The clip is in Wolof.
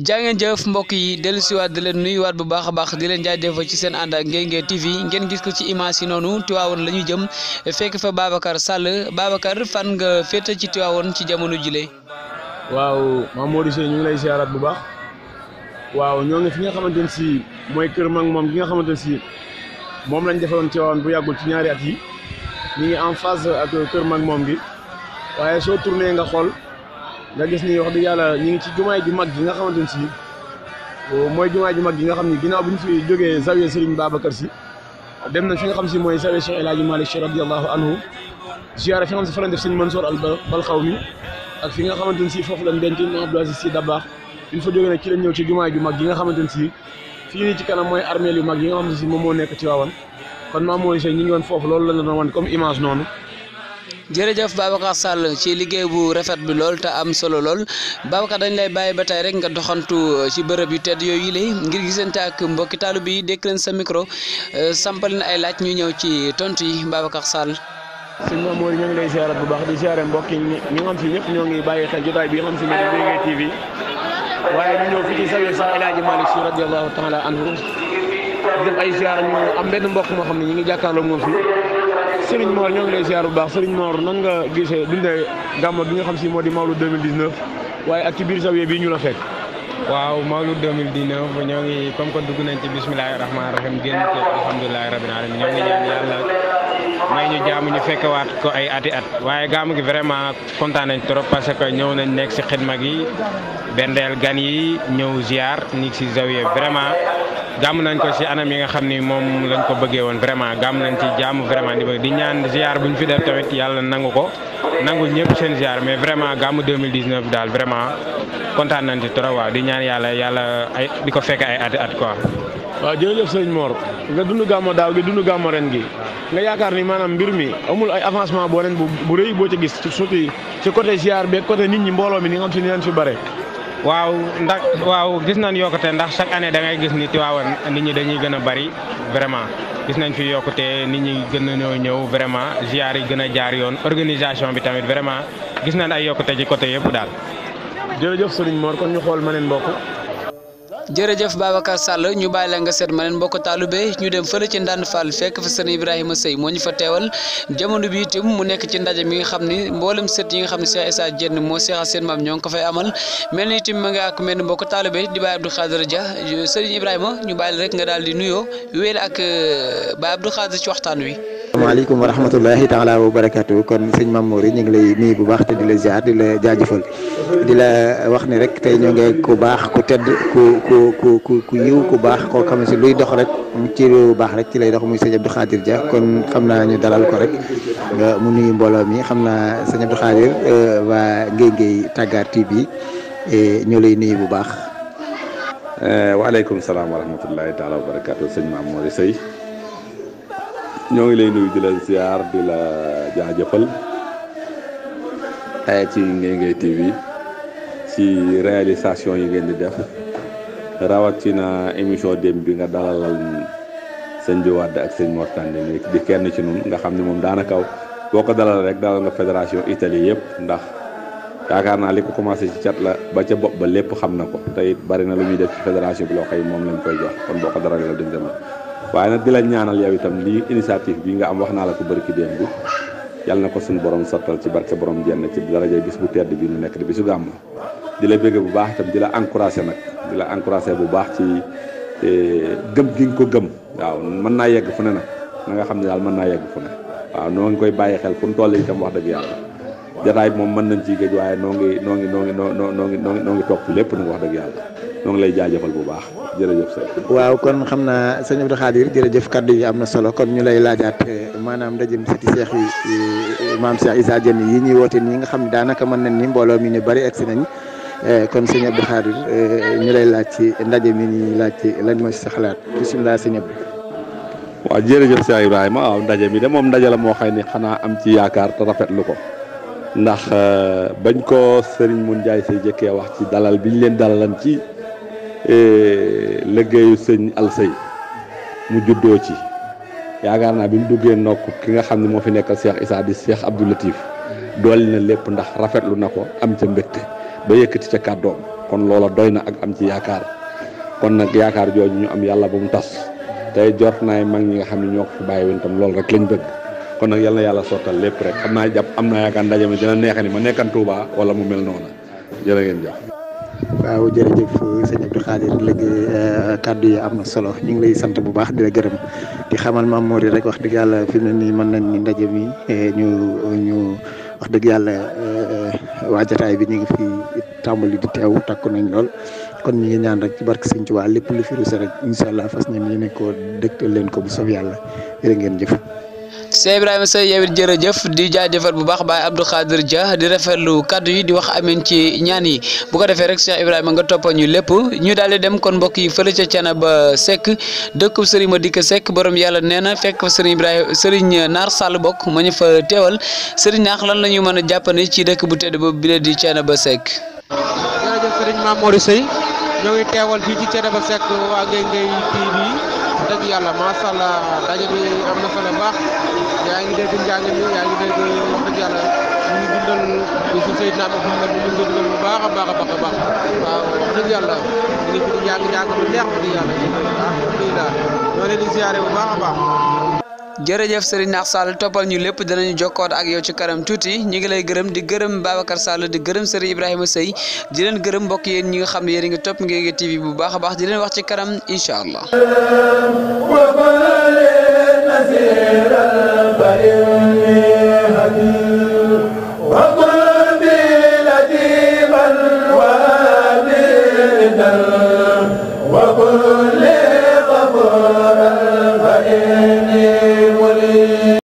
jaa ngeen jëf mbokk yi dellu siwaat di leen nuyuwaat bu baax a baax di leen jaajëfal ci seen ànd ak Ngueye TV ngeen gis ko ci image yi noonu Tivaouane la ñu jëm fekk fa Babacar Sall Babacar fan nga féete ci Tivaouane ci jamono jile. waaw Mamadou Seye ñu ngi lay ziaraat bu baax waaw ñoo ngi fi nga xamante ne si mooy kër mag moom gi nga xamante ne si moom lañ defaloon Tivaouane bu yàggul ci ñaari at yi ñu ngi en phase ak kër mag moom gi waaye soo tourné nga xool nga gis ni wax dëgg yàlla ñu ngi ci jumaay ju mag gi nga xamante ne si mooy jumaay ju mag gi nga xam ni ginnaaw bi ñu fi jógee zawiya Serigne Babacar Sy dem na fi nga xam si mooy zawiya Cheikh El Hadji Malick Sy radiyallahu anhu ziara fi nga xam si fa lañ def sëñ Mansour al Balxawmi ak fi nga xamante ne si foofu lañ denc Mame Abdou Aziz Sy Dabakh bi ñu fa jógee nag ci lañ ñëw ci jumaay ju mag gi nga xamante ne si fii nii ci kanam mooy armeel yu mag yi nga xamante ne si moom moo nekk ci Tivaouane kon Mamadou Seye ñu ngi woon foofu loolu la doon wan comme image noonu. jërëjëf Babacar Sall ci liggéey bu rafet bi lool te am solo lool Babacar dañ lay bàyyi ba tey rek nga doxantu ci bërëb yu tedd yooyu la ngir gisante ak mbokki taalu bi dékk leen sa micro sampal leen ay laaj ñu ñëw ci tontu yi Babacar Sall. sëñ Mamadou ñoo ngi lay ziarat bu baax di ziare mbokk yi ñi nga xam si ñëpp ñoo ngi bàyyi xel jotaay bi nga xam si mooy Ngueye TV waaye ñu ñëw fii ci zawiya Cheikh El Hadji Malick Sy radiyallahu taala anhu def ay ziara ñu am benn mbokk moo xam ne ñu ngi jàkkaarloo moom fii Serigne Mor ñoo ngi lay ziar bu baax Serigne Mor nan nga gisee dundee gàmmu bi nga xam si moo di Mawlud 2019 waaye ak ci biir zawiya bii ñu la fekk. waaw Mawlud 2019 ñoo ngi comme que dugg nañ ci bismillahi rahmaani rahim génn ci alhamdulilahi rabbil alamin ñoo ngi ñaan yàlla may ñu jaamu ñu fekkewaat ko ay ati at waaye gàmmu gi vraiment kontaan nañ trop parce que ñëw nañ nekk si xidma gi bendeel gan yi ñëw ziar ni si zawiya vraiment gàmm nañ ko si anam yi nga xam ni moom lañ ko bëggee woon vraiment gàmm nañ ci jàmm vraiment di ñaan ziar bu ñu fi def tamit yàlla nangu ko nangul ñëpp seen ziar mais vraiment gàmm 2019 daal vraiment kontaan nañ ci trop waaw di ñaan yàlla ay di ko fekk ay ati at quoi. waaw jërëjëf sëñ Mor nga dund gàmmu daaw gi dund gàmmu ren gi nga yaakaar ni maanaam mbir mi amul ay avancement boo ren bu rëy boo ci gis surtout ci côté ziar beeg côté nit ñi mbooloo mi ni nga xam si ni leen fi bare. waaw gis nañ yokkute ndax chaque année da ngay gis ni Tivaouane nit ñi dañuy gën a bari vraiment gis nañ fi yokkute nit ñi gën a ñëw vraiment ziar yi gën a jaar yoon organisation bi tamit vraiment gis nañ ay yokkute ci côté yëpp daal. jërëjëf Serigne Mor kon ñu xool ma neen mbokk. jërëjëf Babacar Sall ñu bàyyi la nga seet ma leen mbokk taalube ñu dem fële ci Ndande Fall fekk fa sëñ Ibrahima Seye moo ñu fa teewal jamono bi itam mu nekk ci ndaje mi nga xam ni mboolem sët yi nga xam ne Cheikh Issa Diène moo seexal seen maam ñoo ngi ko fay amal mel ni itam ma nga ak mel ni mbokk taalube di Baye Abdou Khadir Dia sëriñ Ibrahima ñu bàyyi la rek nga daal di nuyoo wéel ak Baye Abdou Khadir ci waxtaan wi. asalaamaaleykum wa rahmatullahi taala wa barakatu kon sëñ Mamour ñu ngi lay nuyu bu baax te di la ziar di la jaajëfal di la wax ni rek tey ñoo ngi ku baax ku tedd ku yiw ku baax koo xam ne si luy dox rek ci lu baax rek ci lay dox muy sëñ Abdou Khadir Dia kon xam naa ñu dalal ko rek nga mu nuyu mbooloo mi xam naa sëñ Abdou Khadir waa Ngueye Tàggaar TV ñoo lay nuyu bu baax. waaleykum salaam wa rahmatullahi taala wa barakatu sëñ Mamour Seye ñoo ngi lay nuyu di la ziar di la jaajëfal ci Ngueye TV ci réalisation yi ngeen di def rawatina émission démb bi nga dalalal sëñ bi Wade ak sëñ Mor Tandine di kenn ci ñun nga xam ne moom daanaka boo ko dalal rek dalal nga fédération Italie yëpp ndax yaakaar naa li ko commencé ci cat la ba ca bopp ba lépp xam na ko te it bari na lu ñuy def ci fédération bi loo xëy moom lañ koy jox kon boo ko dalalee la duñ demal waaye nag di la ñaanal yow itam lii initiative bi nga am wax naa la ko bëri ki démb yàlla na ko suñu borom sottal ci barke borom jenn ci daraja bis bu tedd bi ñu nekk di bisu gàmm di la bëgg bu baax itam di la encouragé nag di la encouragé bu baax ci gëm gi nga ko gëm waaw mën naa yegg fu ne nag na nga xam ne daal mën naa yegg fu ne waaw noo ngi koy bàyyi xel fu mu toll itam wax dëgg yàlla jataay bi moom mën nañ ci géej waaye noo ngi topp lépp nag wax dëgg yàlla noo ngi lay jaajëfal bu baax jërëjëf sëñ. waaw kon xam naa sëñ Abdou Khadir jërëjëf kaddu yi am na solo kon ñu lay laajaat maanaam ndajem sëti Cheikh yi maam Cheikh Issa Diène yi ñuy woote nii nga xam ne daanaka mën nañ ni mbooloo mi ne bari egsi nañ kon sëñ Abdou Khadir ñu lay laaj ci ndaje mi ñuy laaj ci lan mooy sa xalaat bisimilah sëñ Abdou. waaw jërëjëf Cheikh Ibrahima waaw ndaje mi de moom ndaje la moo xëy ni xanaa am ci yaakaar te rafetlu ko ndax bañ ko Serigne Mun Njaay say jëkkee wax ci dalal bi ñu leen dalalan ci liggéeyu sëñ Alsey mu juddoo ci yaakaar naa bi mu duggee nokk ki nga xam ne moo fi nekkal Cheikh Issa di Cheikh Abdou Latif dolli na lépp ndax rafetlu na ko am ca mbégte ba yëkkati ca kàddoom kon loola doy na ak am ci yaakaar kon nag yaakaar jooju ñu am yàlla ba mu tas tey jot naay mag ñi nga xam ne ñoo ko fi bàyyi woon tam loolu rek lañ bëgg kon nag yal na yàlla sottal lépp rek xam naa am naa yaakaar ndaje mi dina neexe ni ma nekkan Touba wala mu mel noona jërë ngeen jëf. waaw jërëjëf sëñ Abdou Khadir léegi kàddu yi am na solo ñu ngi lay sant bu baax di la gërëm di xamal Mame Mor rek wax dëgg yàlla fi mu ne nii mën nañ ni ndaje mi ñu wax dëgg yàlla waa jotaay bi ñu ngi fi tàmbali di teew takku nañ lool kon ñu ngi ñaan rek ci barke Sëñ Tuubaa lépp lu fi rus rek incha allah fas yéene ko dëgtal leen ko bu soobee yàlla jërë ngeen jëf. Cheikh Ibrahima Seye yow it jërëjëf di jaajëfal bu baax Baye Abdou Khadir Dia di rafetlu kaddu yi di wax amiin ci ñaan yi bu ko defee rek Cheikh Ibrahima nga toppal ñu lépp ñu daal di dem kon mbokk yi fële ca Thiénaba Seck dëkkub Serigne Madické Seck borom yàlla nee na fekk fa Serigne Naar Sall bokk ma ñu fa teewal Serigne Naar lan la ñu mën a jàppandi ci dëkk bu tedd boobu bi la di Thiénaba Seck. jërëjëf Serigne Mame Mor Seye ñoo ngi teewal fii ci Thiénaba Seck waa Gueye TV dëgg yàlla macha allah daje bi am na solo baax yaa ngi dégg njàng mi yaa ngi dégg wax dëgg yàlla ñu ngi dundal bisu Seydina Muhammad ñu ngi dundal bu baax a baax waaw wax dëgg yàlla ñu ngi fi di njàng bu neex wax dëgg yàlla alhamdulilah ñoo leen di ziare bu baax a baax. jërëjëf Serigne Naar Sall toppal ñu lépp danañu jokkoot ak yow ci kanam tuuti ñu ngi lay gërëm di gërëm Babacar Sall di gërëm Serigne Ibrahima Seye di leen gërëm mbokk yéen ñi nga xam ne yéen a ngi topp Nguénié TV bu baax a baax di leen wax ci kanam incha allah.